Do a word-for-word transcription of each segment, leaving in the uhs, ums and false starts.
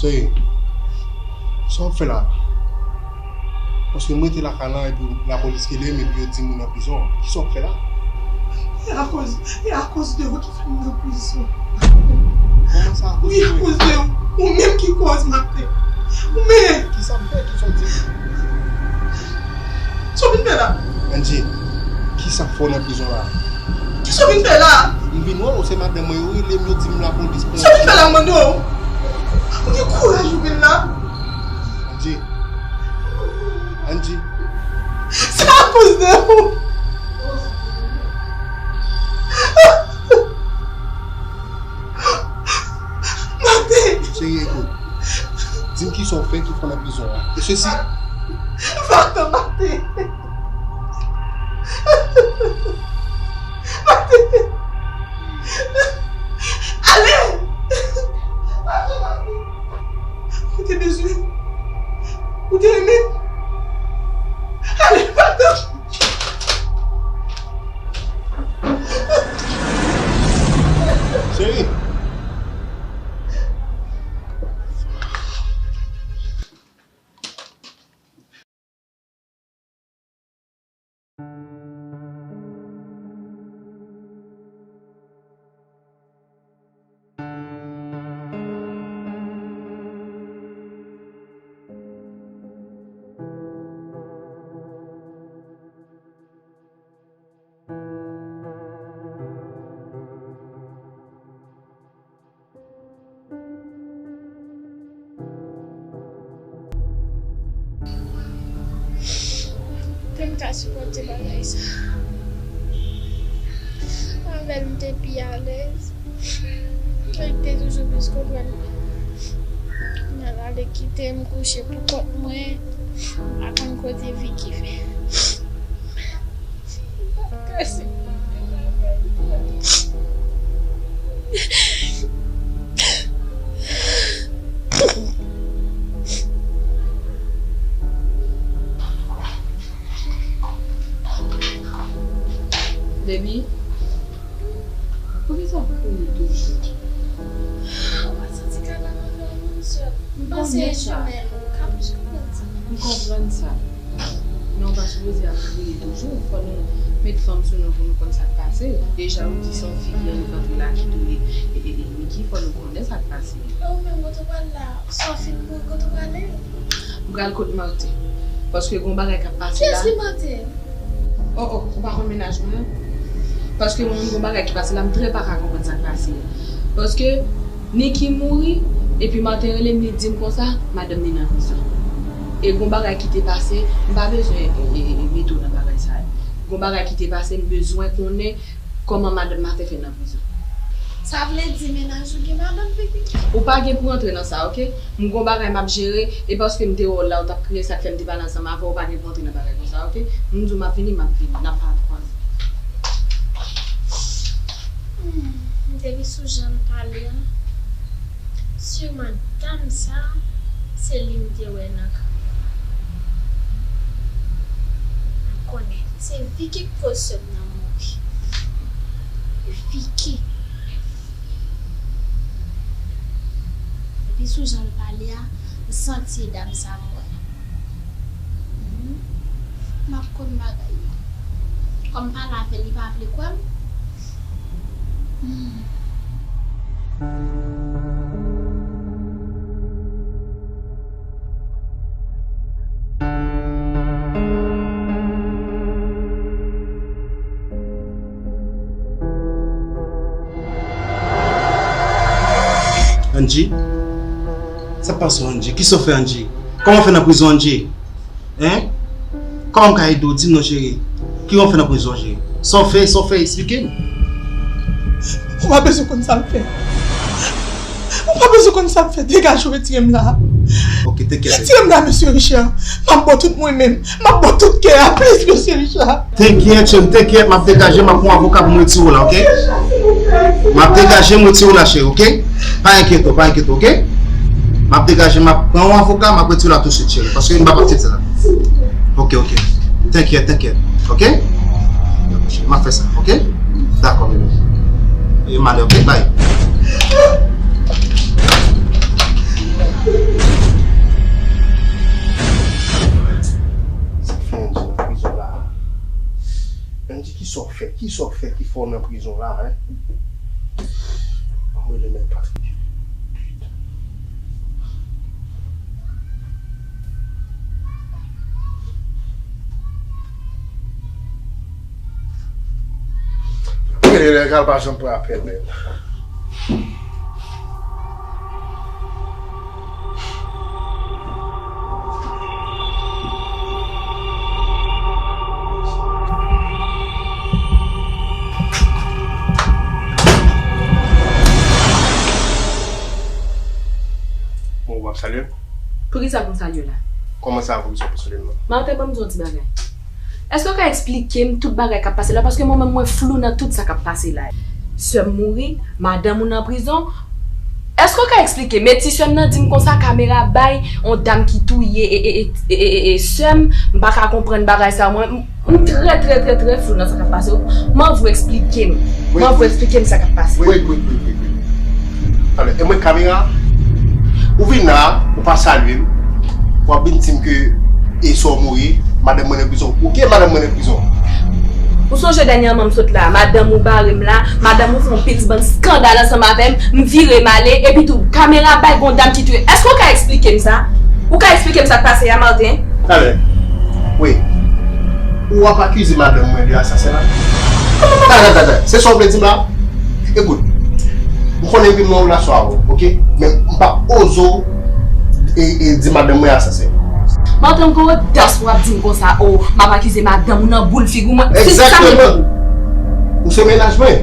Cheri, sa w ap fè la? Paske m rete lakay lan epi lapolis rele m epi yo di m ou nan prizon. Kisa w ap fè la? E akoz, e akoz de ou ki fè m nan prizon. Kòman sa akoz de mwen? Wi, akoz de ou. Ou menm ki kòz, Martin. Ou menm. Kisa m fè? Kisa w di? Sa w vin fè la? Angie, kisa k fè w nan prizon la? Kisa w vin fè la? M vin wè w, se madanm mwen yo rele m, yo di m lapolis pran. Sa w vin fè la, m mande w? Ou gen kouraj ou vin la? Angie. Angie. Se akoz de ou. Martin. Cheri, ekout. Di m kisa w fè ki fè w nan prizon an. E sesi. Martin, Martin. Martin. Ale! Ou te bezwen. Ou te renmen. Ale, Martin. Cheri. Te m ka sipòte bagay sa. Avè l, m te pi alèz. Li te toujou plis konprann mwen. Kounye a l ale kite m kouche pou kont mwen. M pa konn kote Vicky fè. M pa ka sipòte bagay sa. Baby, poukisa w ap kriye toujou? Ou pa santi kè la anvi anvi sè? M panse e jimèl ou ka plis konprann sa. M konprann sa. Men w pa sipoze ap kriye toujou. Fò nou met fanm sou nou pou nou konn sa k pase. Deja, ou di se yon fi ki annik antre la ki touye e, e, e Mickey. Fò nou konnen sa k pase. E ou menm, kote w pral la? Sa w fin mouri, kote w prale? M pral kot Martin. Paske gon bagay k ap pase la. Kiyès ki Martin? Oh, oh, ou pa konn mennaj mwen an? Paske mwen menm gon bagay ki pase la, m trè pa ka konprann sa k pase a. Paske Niki mouri, epi Martin rele m, li di m konsa, madanm li nan prizon. E gon bagay ki te pase, m pa bezwen, e, e, e, mete w nan bagay sa yo. Gon bagay ki te pase, m bezwen konnen kòman madanm Martin fè nan prizon. Sa vle di mennaj ou gen madanm, Vicky? Ou pa gen pou antre nan sa, oke? M gon bagay m ap jere, e paske m te wè w la, ou t ap kriye, sa k fè m te pale ansanm avè w, ou pa gen pou antre nan bagay konsa, oke? M di w m ap vini, m ap vini, n ap pale kwaze. Hmm, depi sou jan l pale a, siman dam sa, se li m te wè nan kan. M konnen, se Vicky k koz sè m nan mouri. Vicky. Depi sou jan l pale a, m santi e dam sa m wè. Mhm. M ap konn bagay yo. Kòm m pale avè l, li pa vle kwè m. Hmm. Angie? Sa k pase w, Angie? Kisa w fè, Angie? Kòman w fè nan prizon, Angie? Hein? Kòman m ka ede w? Di m non, cheri. Kijan w fè nan prizon, cheri? Sa w fè, sa w fè, eksplike m. Ou pa bezwen konn sa m fè. Ou pa bezwen konn sa m fè. Degaje w, retire m la. Ok, tekyèt. Retire m la, mesye Richard. M ap ba w tout mwen menm. M ap ba w tout kè a, please, mesye Richard. Tekyèt, cheri, tekyèt, m ap degaje, m ap pran yon avoka pou m retire w la, ok? M ap degaje, m retire w la, cheri, ok? Pa enkyete w, pa enkyete w, ok? M ap degaje, m ap pran yon avoka, m ap retire w la tousuit, cheri, paske m pa p aksepte sa. Ok, ok. Tekyèt, tekyèt, ok? M ap fè sa, ok? Dakò, bebe. E m ale, ok? Bye. Kisa w fè ki fè w nan prizon la, en? Ann rele mèt Patrick. Rele nèg la, l pa janm pran apèl, men. Bon, w ap salye m? Poukisa pou m salye w la? Kòman sa, poukisa pou salye m nan? Martin, ban m di w yon ti bagay. Èske w ka eksplike m tout bagay k ap pase la? Paske mwen menm, mwen flou nan tout sa k ap pase la. Sè m mouri, madanm ou nan prizon. Èske w ka eksplike m? E ti sè m nan di m konsa, kamera bay yon dam ki touye e, e, e, e, e, e sè m. M pa ka konprann bagay sa, mwen. M trè, trè, trè, trè flou nan sa k ap pase. M anvi w eksplike m. M anvi w eksplike m sa k ap pase. Wait, wait, wait, wait, wait. Talè, e mwen kamera? Ou vin la, ou pa salye m, w ap vin di m ke e sè w mouri, madanm mwen nan prizon. Ou gen madanm mwen nan prizon? Ou sonje dènyèman m sot la, madanm ou bare m la, madanm ou fè yon pil bann eskandal ansanm avè m, m vire m ale, epi tou, kamera bay gon dam ki touye. Èske w ka eksplike m sa? Ou ka eksplike m sa k pase a, Martin? Talè. Wi. Ou ap akize madanm mwen de asasen la? Talè, talè, talè. Se sa w vle di m la? Ekout, m konnen ke mwen an relasyon avè w, oke? Men m p ap oze w e, e di madanm mwen asasen. Martin, ou gen odas pou w ap di m konsa, o, m ap akize madanm ou nan boul figi w, mwen, se sa m di w. Egzakteman. Ou se mennaj mwen,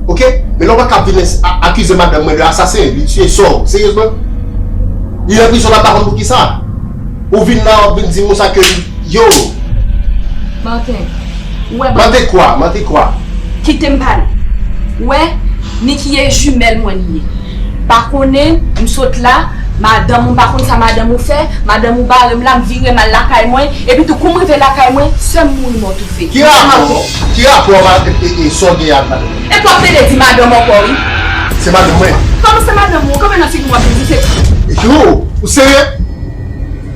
oke? Men lè w pa ka vin a-, akize madanm mwen de asasen, li tiye sè w, seryezman? Li nan prizon la, m pa konn poukisa. Ou vin la, w ap vin di m konsa ke, yo. Martin, ou wè, Martin kwa? Martin kwa? Kite m pale. Ou wè, Nicky e jimèl mwen li ye. Pa konnen, m sot la, madanm ou, m pa konn sa madanm ou fè, madanm ou bare m la, m vire m al lakay mwen, epi tou kou m rive lakay mwen, sè m mouri mò toufe. Ki rapò? Ki rapò ma-, e, e, e, sa w gen ak madanm mwen? Epi w ap pede di madanm ankò, wi. Se madanm mwen. Kòman se madanm ou? Kòman nan figi m w ap vin di se? Yo, ou serye?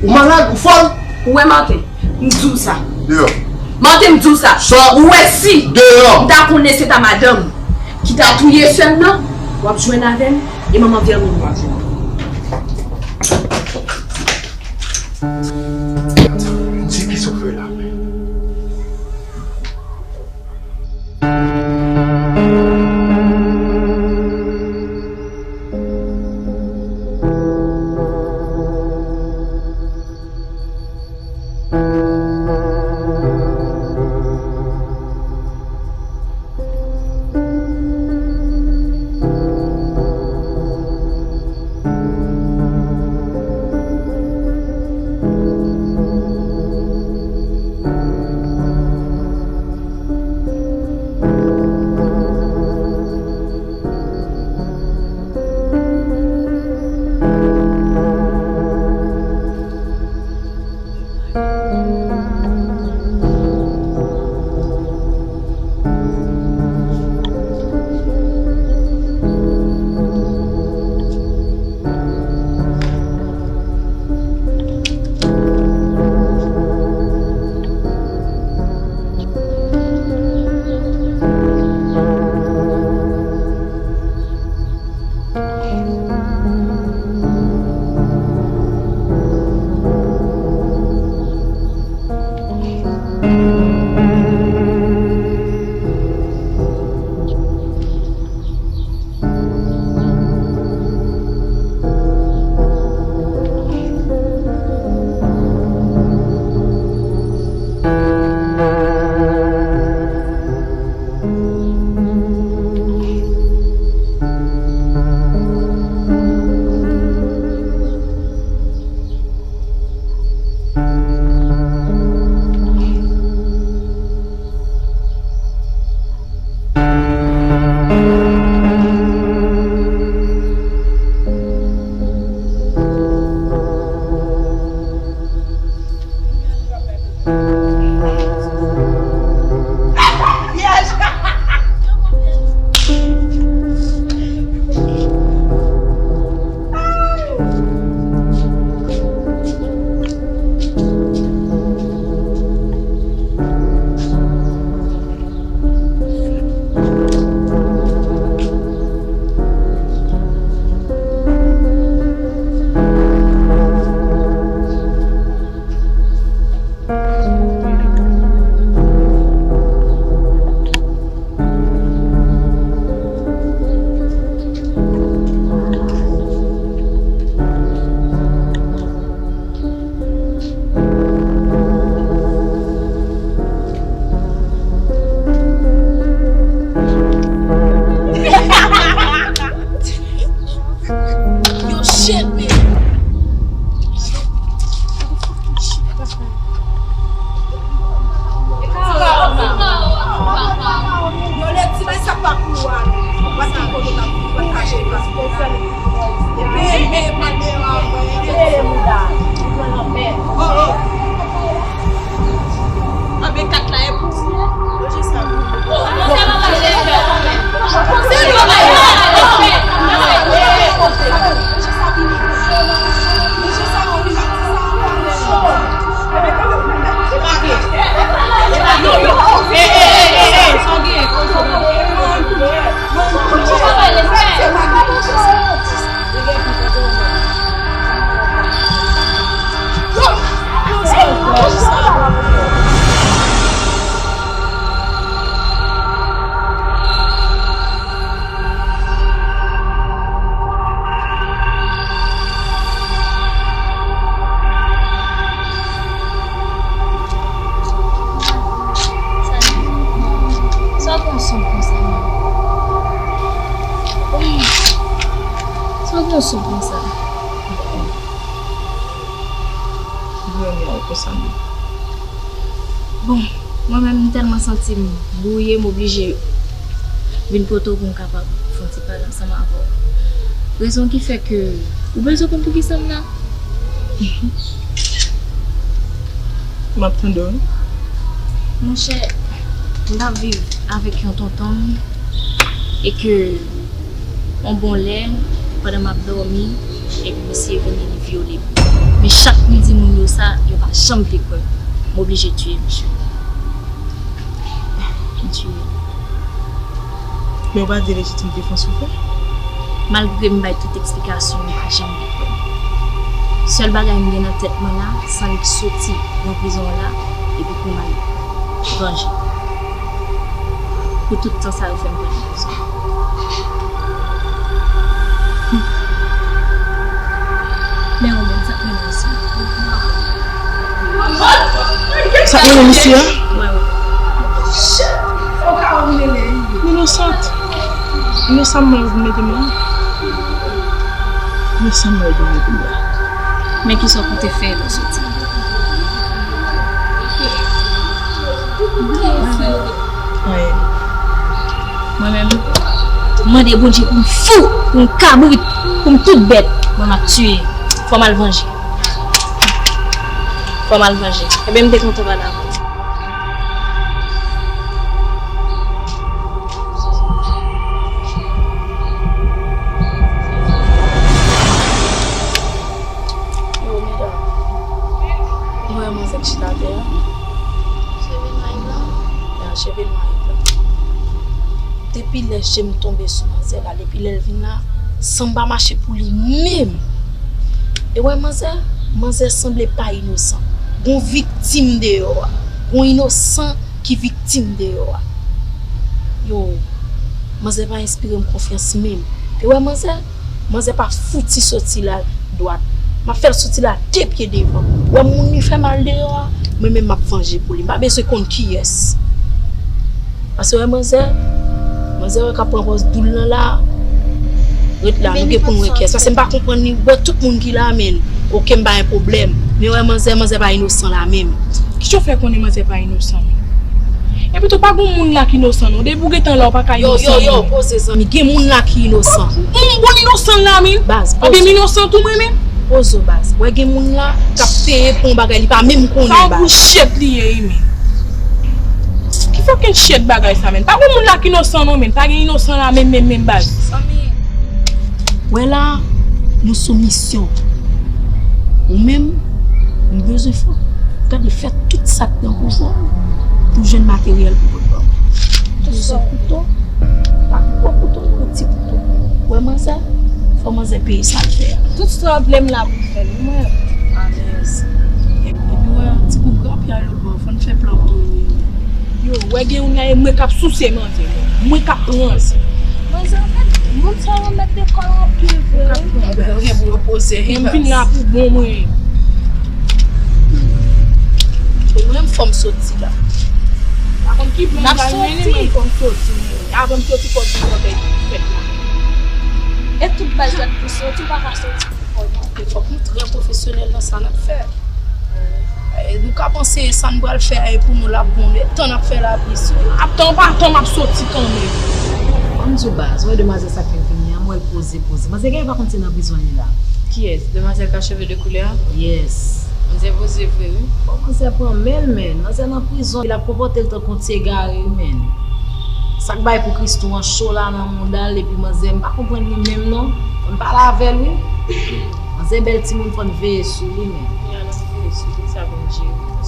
Ou malad? Ou fòl? Ou wè, Martin, m di w sa. Deyò. Martin, m di w sa. Sòt. Ou wè si deyò. M ta konnen se ta madanm ki ta touye sè m nan, w ap jwenn avè m, e manman Vermine w ap jwenn. Di ki sa w fè la menm? Sa w gen sou konsa? Granmè w konsa menm. Bon, mwen menm, m tèlman santi m bwouye, m oblije vin kote w pou m kapab fè yon ti pale ansanm avè w. Rezon ki fè ke ou bezwen konn poukisa m la? M ap tande w. Monchè, m t ap viv avèk yon tonton m e ke yon bon lè, pandan m ap dòmi, epi misye vini, li vyole m. Men chak m di moun yo sa, yo pa janm vle kwè m. M oblije tiye misye. M tiye l. Men ou pa di lejitim defans ou fè? Malgre m bay tout eksplikasyon, yo pa janm vle kwè m. Sèl bagay m gen nan tèt mwen la, se annik soti nan prizon an la, epi pou m al vanje pou tout tan sa yo fè m pran nan prizon. Men ou menm, sa k mennen w isi a? Sa k mennen m isi a? Wi, wi. M inosant. Inosan m mwen yo pou mete m la. Inosan m mwen yo pou mete m la. Men kisa w konte fè lè w soti? Anyen. Mwen menm, m mande Bondye pou m fou, pou m kabrit, pou m tout bèt. Mwen, m ap tiye. Fò m al vanje. Fò m al vanje. Ebyen, m te kontan pale avè w. Yo, medam, nou wè manzè k chita atè a? Cheve nwa Yves lan? Ya, cheve nwa Yves lan. Depi lè je m tonbe sou manzè la, depi lè l vin la, san m pa mache pou li menm. E wè manzè, manzè sanble pa inosan. Gon viktim deyò a. Gon inosan ki viktim deyò a. Yo, manzè pa enspire m konfyans menm. E wè manzè, manzè pa fouti soti la dwat. M ap fè l soti la de pye devan. Wè moun li fè mal deyò a, mwen menm m ap vanje pou li. M pa bezwen konn kiyès. Paske wè manzè, manzè wè k ap pran pòz doul lan la, ret la, nou gen pou n wè kiyès. Paske m pa konprann li, wè tout moun ki la, men, oke, m pa gen pwoblèm. Men wè manzè, manzè pa inosan la menm. Kijan w fè konnen manzè pa inosan? Epi tou, pa gon moun la ki inosan non. Depi w gentan la, w pa ka inosan. Yo, yo, yo, poze zanmi. Gen moun la ki inosan. Bon, bon inosan la, men. Baz, poze. Anben m inosan tou mwen, men. Poze w, baz. Wè gen moun la k ap peye pou yon bagay li pa menm konnen, baz. Sa yon gwo shit li ye, wi, men. Ki fucking shit bagay sa, men. Pa gon moun la ki inosan non, men. Pa gen inosan la, menm, menm, menm, baz. Zanmi. Wè la, nou sou misyon. Ou menm, m bezwen fè w gade, fè tout sa k nan pouvwa w pou w jwenn materyèl pou pot ba w. Tout sa w kouto, pa gwo kouto, non, ti kouto. Wè manzè, fò manzè peye sa l fè a. Tout sa w vle m la pou m fè l, wi, mwen. Alèz. Epi wè, ti koup grapya lòt bò, fò n fè plan pou nou. Yo, wè gen youn la, e mwen k ap souse manzè, mwen k ap pran. Manzè, anfèt, moun sa yo mèt de kò l anpil vre, wi. Ou gen pou yo poze, wi. Mwen vin la pou bon, mwen. E mwen, fò m soti la. Pa konn ki bò m pral mennen, mwen fò m soti, mwen. Avan m soti, fò di yon bèl fèt la. E tout baz la pou soti, ou pa ka soti pou kò w, non. E fòk nou trè pwofesyonèl nan sa n ap fè. E, nou ka panse sa n pral fè a e pou nou l ap bon, men tan n ap fè la plis, wi. Ap tan pa tan, m ap soti kanmenm. Ban m di w baz, wè demwazèl sa k vin vini an, m wè l poze, poze. Manzè genlè pa konn se nan prizon li la. Kiyès? Demwazèl k a cheve de koulè a? Yes. Manzè poze vre, wi. Bon, manzè pran men l, men. Manzè nan prizon, l ap konpòte l tankou yon ti egare, wi, men. Sa k bay pou Christoo an cho la nan mouda l, epi manzè, m pa konprann li menm, non. Fò n pale avè l, wi. Manzè bèl timoun, fò n veye sou li, men.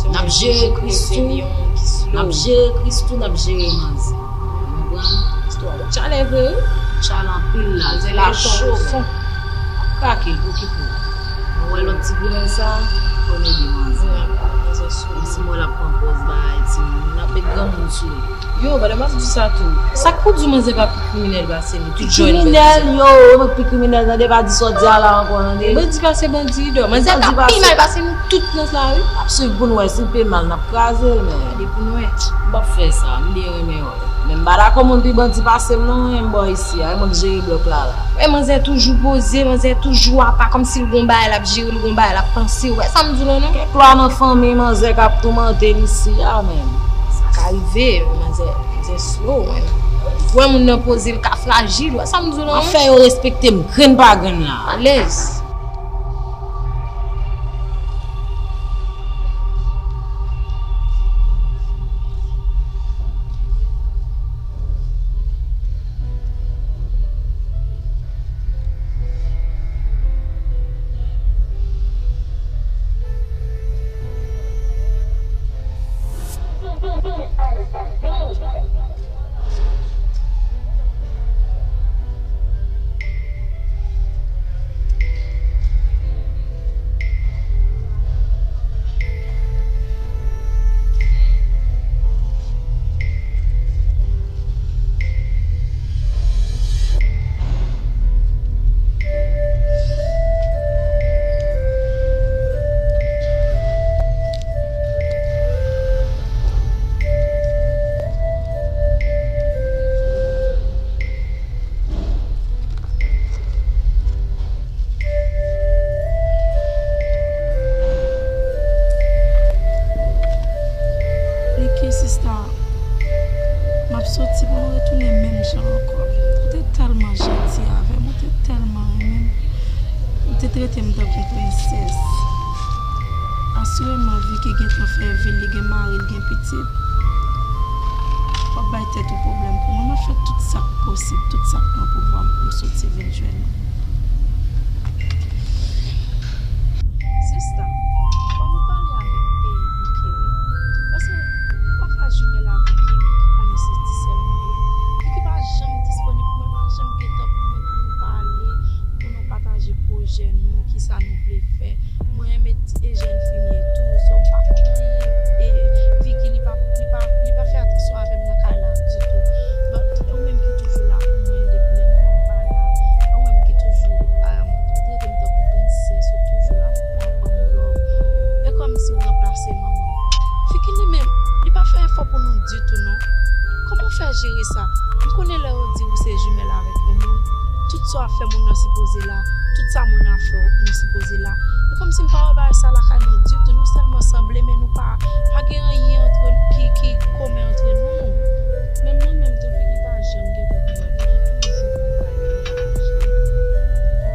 N ap jere Christoo, n ap jere Christoo, n ap jere manzè. Ou konprann? Istwa ou tchalè vre, wi. Tchalè anpil la, zèl la cho, men. Ap krake l, okipe w. Mwen wè lòt ti grenn sa, fò n ede manzè. Menm si mwen l ap pran pòz bay timoun, l ap met granmoun sou li. Yo, pandan m ap di sa tou, sa k pou di manzè pa pi kriminèl pase nou? Tout jwenn bandi. Kriminèl, yo, yo, mwen pi kriminèl, tande, pa di sa w di a la ankò, tande. Bandi pase bandi, dò. Manzè ka pi mal pase nou tout nan sa, wi. N ap swiv pou n wè, si l pi mal, n ap kraze l, men. Gade pou n wè. M p ap fè sa, m byen renmen wè. Men m pa dakò moun pi bandi pase m non, men m bò isi a, e mwen k jere blòk la la. Wè, manzè toujou poze, manzè toujou apa, kòmsi l gon bagay l ap jere, l gon bagay l ap panse. Ou wè sa m di w lan non? Kèk lwa nan fanmi manzè k ap toumante l isi a, men. Sa ka rive, manzè, manzè slow, men. Ou wè moun nan poze, l ka frajil, ou wè sa m di w lan non? Fè yo respekte m, grenn pa grenn la. Alèz. Niki, sista, m ap soti pou nou retounen menm jan ankò. Ou te tèlman janti avè m, ou te tèlman renmen m. Ou te trete m tankou prensès. Asireman, Vicky gentan fè vi l, li gen mari l, gen pitit. W ap bay tèt ou pwoblèm pou mwen. M ap fè tout sa k posib, tout sa k nan pouvwa m pou m soti vin jwenn ou. Sista, fò nou pale avèk, e, Vicky, wi. Paske ou pa ka jimèl avèk Vicky, Vicky konnen se ti sè l mwen ye. Vicky pa janm disponib pou mwen, pa janm gen tan pou mwen pou nou pale, pou nou pataje pwojè nou, kisa nou vle fè. Mwen renmen ti, e, jèn fi m ye tou, so m pa konn anyen, e, Vicky, li pa, li pa, li pa fè atansyon avè m nan kay la ditou. But, e ou menm ki toujou la pou mwen depi lè manman m pa la. E ou menm ki toujou, um, ou trete m tankou prensès, ou toujou la pou mwen, ban m love. E kòmsi ou ranplase manman m. Vicky li menm, li pa fè efò pou nou ditou non. Kòman w fè jere sa? M konnen lè yo di ou se jimèl avèk yon moun, tout sa w ap fè moun nan sipoze la, tout sa moun nan ap fè w, nou sipoze la. E kòmsi m pa wè bagay sa lakay nou ditou, nou sèlman sanble, men nou pa, pa gen anyen antre, ki, ki komen antre nou. Menm mwen menm tou, Vicky pa janm gen tan pou mwen, Vicky toujou gon bagay li raje. Vicky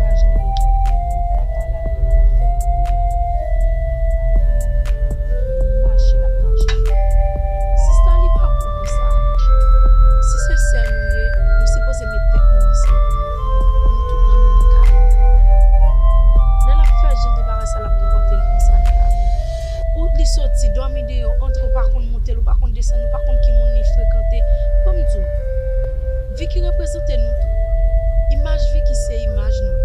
pa janm gen tan pou mwen, pou m ap pale avè l, pou m ap fè l, pou m ap fè l. Mache l ap mache. Sista, li pa bon konsa. Si se sè nou ye, nou sipoze met tèt nou ansanm pou nou viv. Nou tout nan menm kay. Lè l ap fè jan de bagay sa, l ap konpòte l konsa nan lari. Ou, li soti, dòmi deyò, antre, ou pa konn monte l, ou pa konn desann, ou pa konn ki moun li frekante. Ban m di w, Vicky reprezante nou tou. Imaj Vicky se imaj nou.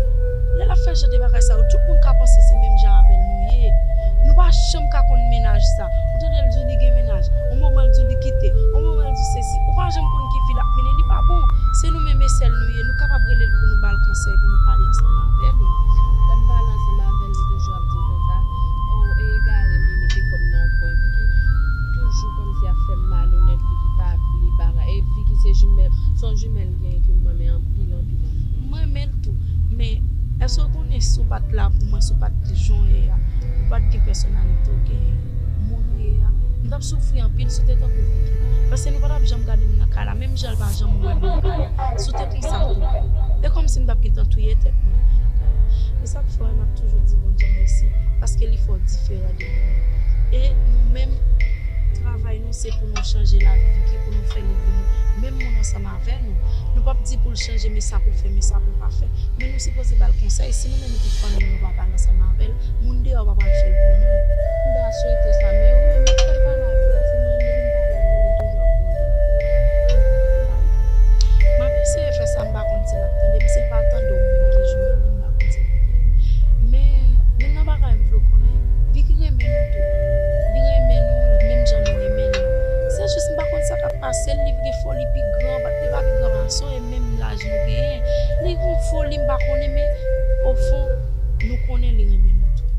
Lè l ap fè jan de bagay sa yo, tout moun ka panse se menm jan avè l nou ye. Nou pa janm ka konn mennaj sa. Ou tande l di w li gen mennaj, yon moman l di w li kite, yon moman l di w sesi. Ou pa janm konn ki vi l ap mennen, li pa bon. Se nou menm e sè l nou ye, nou kapab rele l pou nou ba l konsèy, pou nou pale ansanm avè l. Lè m pale ansanm avè l, li toujou ap di m konsa, o, e egare m, li mete kò m nan yon kwen, Vicky toujou kòmsi ap fè m malonèt, Vicky pa vle bagay, e Vicky se jimèl, se yon jimèl m genyen ke m renmen anpil, anpil, anpil. M renmen l tou, men èske w konnen si w pa t la pou mwen, si w pa t jan w ye a, ou pa t gen pèsonalite w genyen, moun ou ye a, m t ap soufri anpil si w te tankou Vicky. Paske nou pa t ap janm gade m nan kay la, menm jan l pa janm wè m nan kay la. Si w te konsa tou, e kòmsi m t ap gentan touye tèt mwen nan kay la. E sa k fè w wè m ap toujou di Bondye mèsi, paske li fè w diferan de moun. E nou menm, travay nou se pou nou chanje lavi Vicky, pou nou fè li vini menm moun ansanm avè nou. Nou p ap di pou l chanje, men sa pou l fè, men sa pou l pa fè. Men nou sipoze ba l konsèy. Si nou menm ki fanmi nou pa pale ansanm avè l, moun deyò pa pral fè l pou nou. M ta swete sa, men ou menm, ou fè l pale avè l, paske mwen, depi m pale avè l, li toujou ap gwonde m. M pa vle pale. M ap eseye fè sa, m pa konn si l ap tande m. Si l pa tande w menm ki jimèl li, m pa konn si l ap tande m. Men, youn nan bagay m vle w konnen, Vicky renmen nou tou. Li renmen nou, menm jan nou renmen li. Se jis m pa konn sa k ap pase l, li gen foli pi gran, li pa pi gran pase w, e menm laj nou genyen. Li gon foli m pa konnen, men ofon, nou konnen li renmen nou tou.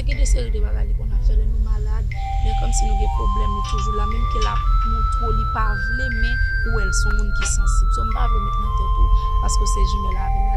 Gen de seri de bagay li konn ap fè lè nou malad, lè kòmsi nou gen pwoblèm, li toujou la, menm ke l ap montre w li pa vle, men ou wè l se yon moun ki sansib. So, m pa vle w met nan tèt ou, paske w se jimèl avè l,